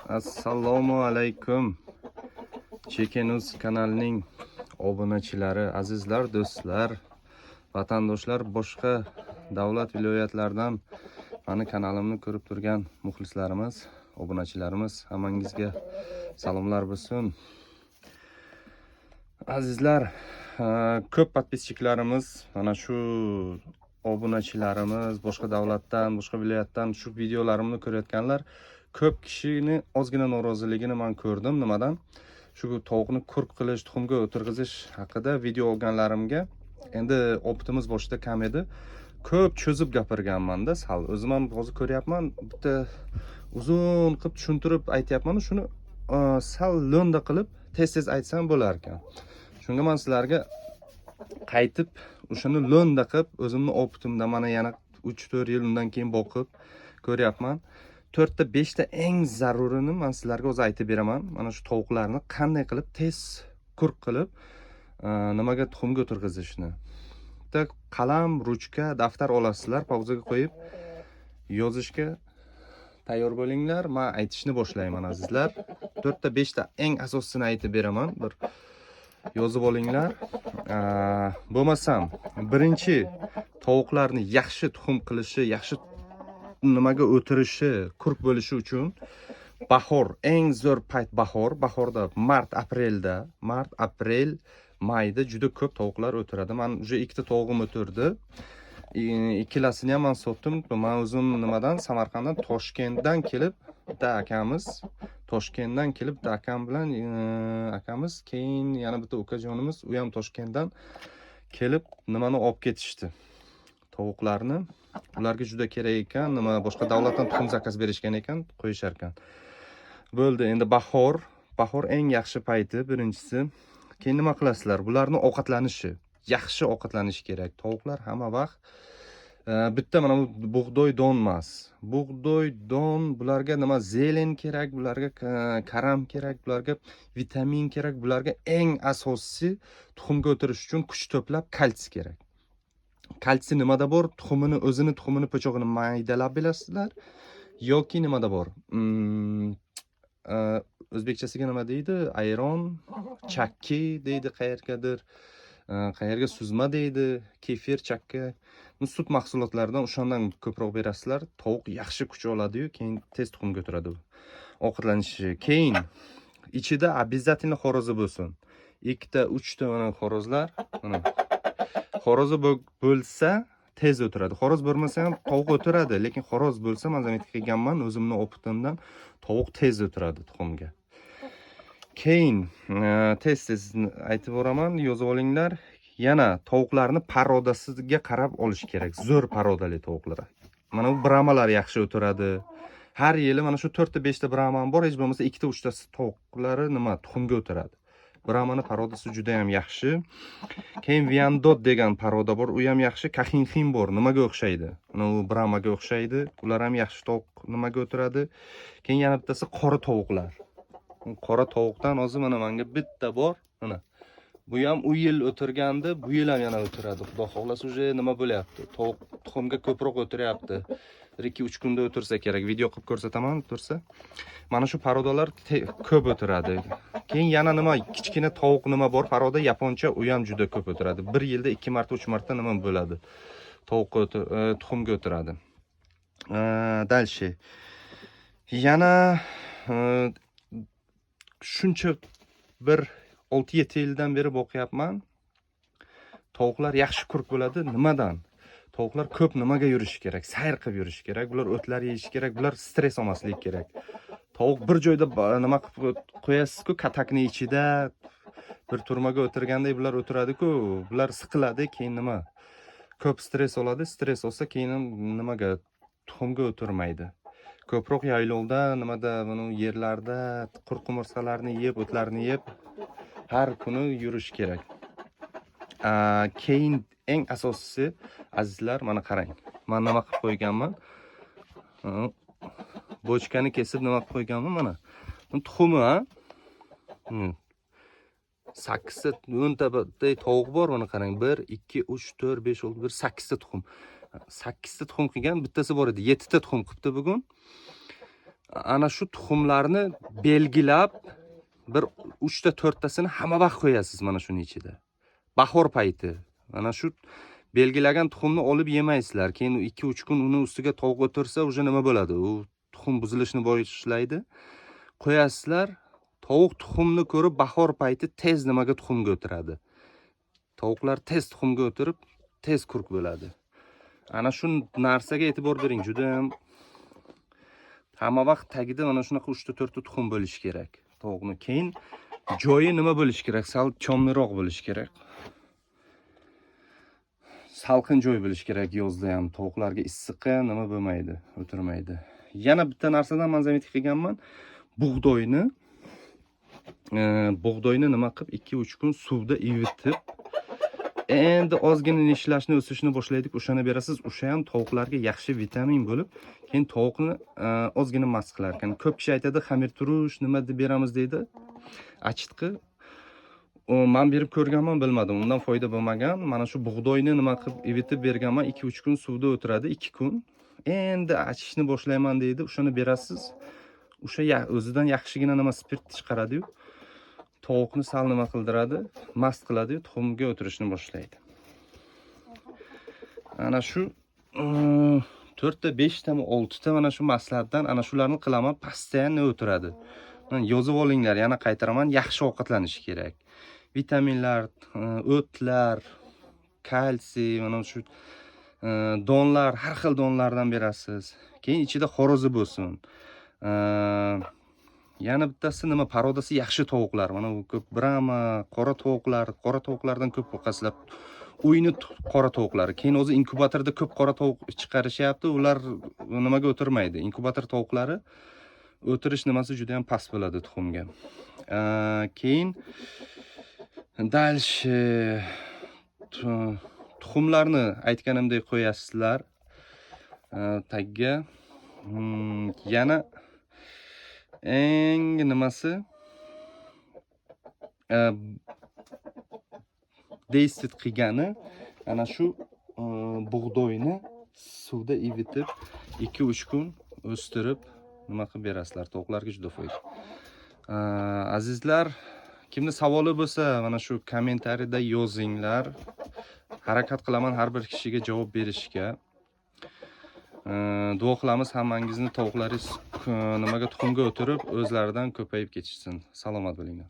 Assalomu alaykum. Chekenuz kanalining obunachilari, azizlar, do'stlar, vatandoshlar, boshqa davlat viloyatlardan mani kanalimni ko'rib turgan muxlislarimiz, obunachilarimiz, hammangizga salomlar bo'lsin. Azizlar, ko'p подписчик larimiz, mana shu obunachilarimiz boshqa davlatdan, boshqa viloyatdan shu videolarimni ko'rayotganlar, ko'p kishini ozgina noroziligini man ko'rdim. Nimadan? Shu tovuqni kurk qilish, tuxumga o'tirg'izish haqida video olganlarimga. Endi опыт imiz boshida kam edi. Ko'p cho'zib gapirganmanda sal. O'zim ham hozir ko'ryapman, bitta uzun qilib tushuntirib aytyapman, shuni sal lo'nda qilib tez-tez aytsam bo'lar ekan. Shunga man sizlarga qaytib o'shani lo'nda qilib, o'zimni опыт imda mana yana 3-4 yil undan keyin boqib ko'ryapman. To'rtta, beshta eng zarurini man sizlarga o'zi aytib beraman. Mana shu tovuqlarni qanday qilib tez kurk qilib, nimaga, tuxumga o'tirg'izishni. Bitta qalam, ruchka, daftar olasizlar, pauzaga qo'yib yozishga tayyor bo'linglar. Man aytishni boshlayman, azizlar. To'rtta, beshta eng asosisini aytib beraman. Bir yozib olinglar. Bo'lmasam, birinchi tovuqlarni yaxshi tuxum qilishi, yaxshi nimaga o'tirishi, kurk bo'lishi uchun bahor, eng zo'r payt bahor. Bahorda mart, aprelda, mart, aprel, mayda juda ko'p tovuqlar o'tiradi. Man уже ikkita tovug'im o'tirdi. Ikkalasini ham man sotdim. Man o'zim nimadan, Samarqanddan, Toshkentdan kelib bitta akamiz, Toshkentdan kelib bitta akam bilan akamiz, keyin yana bitta ukajonimiz, u ham Toshkentdan kelib nimani olib ketishdi. Tovuqlarni. Ularga juda kerak ekan, nima, boshqa davlatdan tuxum заказ berishgan ekan, qo'yishar ekan. Bo'ldi, endi bahor, bahor eng yaxshi payti birinchisi. Keyin nima qilasizlar? Bularni ovqatlanishi, yaxshi ovqatlanishi kerak. Tovuqlar hamma vaqt bitta mana bu bug'doy don emas. Bug'doy don bularga nima, зелень kerak, bularga karam kerak, bularga vitamin kerak, bularga eng asosiysi tuxumga o'tirish uchun kuch to'plab kalsiy kerak. Kalsiy nimada bor? Tuxumini, o'zini tuxumini po'chog'ini maydalab bilasizlar yoki nimada bor? O'zbekchasiga nima deydi? Ayron, chakki deydi qayergadir. Qayerga suzma deydi, kefir, chakki. Bu sut mahsulotlaridan, o'shandan ko'proq berasizlar. Tovuq yaxshi kuch oladi-yu, keyin tez tuxumga o'tiradi u. Ovqatlanishi. Keyin ichida обязательно xo'rozi bo'lsin. Ikkita, uchta mana xo'rozlar, mana xo'rozi bo'lsa tez o'tiradi. Xo'roz bo'lmasa ham tovuq o'tiradi, lekin xo'roz bo'lsa, man заметка qilganman o'zimni опыт imdan, tovuq tez o'tiradi tuxumga. Keyin tez tez aytib boraman, yozib olinglar. Yana tovuqlarni порода siga qarab olish kerak. Zo'r порода li tovuqlar. Mana bu bramalar yaxshi o'tiradi. Har yili mana shu 4 ta, 5 ta bramam bor, hech bo'lmasa 2 ta, 3 tasi tovuqlari nima, tuxumga o'tiradi. Bramani порода si juda ham yaxshi. Keyin Viandot degan порода bor, u ham yaxshi. Kaxinxin bor, nimaga o'xshaydi? Mana u Bramaga o'xshaydi. Ular ham yaxshi tovuq nimaga o'tiradi. Keyin yana bittasi qora tovuqlar. Qora tovuqdan hozir mana menga bitta bor. Mana. Bu ham u yil o'tirgandi, bu yil ham yana o'tiradi. Xudo xohlasa, уже nima bo'lyapti? Tovuq tuxumga ko'proq o'tiryapti. 1-2-3 kunda o'tirsa kerak. Video qilib ko'rsataman, o'tirsa. Mana shu порода lar ko'p o'tiradi. Keyin yana nima, kichkina tovuq nima bor, порода yaponcha, u ham juda ko'p o'tiradi. Bir yilda 2 marta, 3 marta nima bo'ladi? Tovuqqa tuxumga o'tiradi. Дальше. Yana shuncha bir 6-7 yildan beri boqyapman. Tovuqlar yaxshi kurk bo'ladi. Nimadan? Tovuqlar ko'p nimaga yurishi kerak? Sayr qilib yurishi kerak. Bular o'tlar yeyishi kerak. Bular stress olmasligi kerak. Tovuq bir joyda nima qilib qo'yasiz-ku, katakni ichida bir turmaga o'tirgandek bular o'tiradi-ku, bular siqiladi, keyin nima? Ko'p stress oladi, stress olsa keyin ham nimaga, tuxumga o'tirmaydi. Ko'proq yaylovda, nimada, buni yerlarda qurt qumursqalarni yeb, o'tlarni yeb har kuni yurish kerak. Keyin eng asosiysi, azizlar, mana qarang. Man nima qilib qo'yganman? Бочка ni kesib nima qilib qo'yganman mana. Bu tuxumi, ha? Sakkizta, 10 ta tovuq bor, mana qarang. 1, 2, 3, 4, 5, 6, 1, sakkizta tuxum. Sakkizta tuxum qilgan, bittasi bor edi. Yettita tuxum qilibdi bugun. Ana shu tuxumlarni belgilab bir 3 ta 4 tasini hamma vaqt qo'yasiz mana shuni ichida. Bahor payti. Mana shu belgilagan tuxumni olib yemaysizlar. Keyin 2-3 kun uni ustiga tovuq o'tirsa, уже nima bo'ladi? U tuxum buzilishni boshlaydi. Qo'yasizlar, tovuq tuxumni ko'rib bahor payti tez nimaga, tuxumga o'tiradi. Tovuqlar tez tuxumga o'tirib, tez kurk bo'ladi. Ana shu narsaga e'tibor bering, juda ham hamma vaqt tagida mana shunaqa 3 ta 4 ta tuxum bo'lishi kerak tovuqni. Keyin joyi nima bo'lishi kerak? Sal темный roq bo'lishi kerak. Salqin joy bo'lishi kerak yozda ham. Tovuqlarga issiqqa nima bo'lmaydi, o'tirmaydi. Yana bitta narsadan man заметить qilganman. Bug'doyni nima qilib 2-3 kun suvda ivitib, endi ozgina nishlashni, o'sishni boshlaydi, o'shani berasiz. O'sha ham tovuqlarga yaxshi vitamin bo'lib, keyin tovuqni ozgina mast qilar ekan. Ko'p kishi aytadi, xamir turush nima deb beramiz deydi. Achitqi. O, man berib ko'rganman, bilmadim. Undan foyda bo'lmagan. Mana shu bug'doyni nima qilib ivitib berganman, 2-3 kun suvda o'tiradi, 2 kun. Endi achishni boshlayman deydi, o'shani berasiz. O'sha o'zidan yaxshigina nima, spirt chiqaradi-yu. Tovuqni sal nima qildiradi, mast qiladi-yu, tuxumga o'tirishni boshlaydi. Ana shu to'rtta, beshtami, oltita mana shu maslahatdan ana shularni qilaman, постоянно o'tiradi. Mana yozib olinglar, yana qaytaraman, yaxshi ovqatlanishi kerak. Vitaminlar, o'tlar, kalsiy, mana shu donlar, har xil donlardan berasiz. Keyin ichida xo'rozi bo'lsin. Yana bittasi nima, порода si yaxshi tovuqlar. Mana bu ko'p Brahma, qora tovuqlar, qora tovuqlardan ko'p boqasizlar. Uyni qora tovuqlari. Keyin o'zi inkubatorda ko'p qora tovuq chiqarishyapti. Ular nimaga o'tirmaydi? Inkubator tovuqlari o'tirish nimasi juda ham past bo'ladi tuxumga. Keyin дальше tuxumlarni aytganimdek qo'yasizlar tagga. Yana eng nimasi, действовать qilgani ana shu bug'doyni suvda ivitib 2-3 kun o'stirib nima qilib berasizlar, tovuqlarga juda foyda. Azizlar, kimni savoli bo'lsa, mana shu kommentariyda yozinglar. Harakat qilaman har bir kishiga javob berishga. Duo qilamiz, hammangizni tovuqlaringiz nimaga, tuxumga o'tirib, o'zlaridan ko'payib ketishsin. Salomat bo'linglar.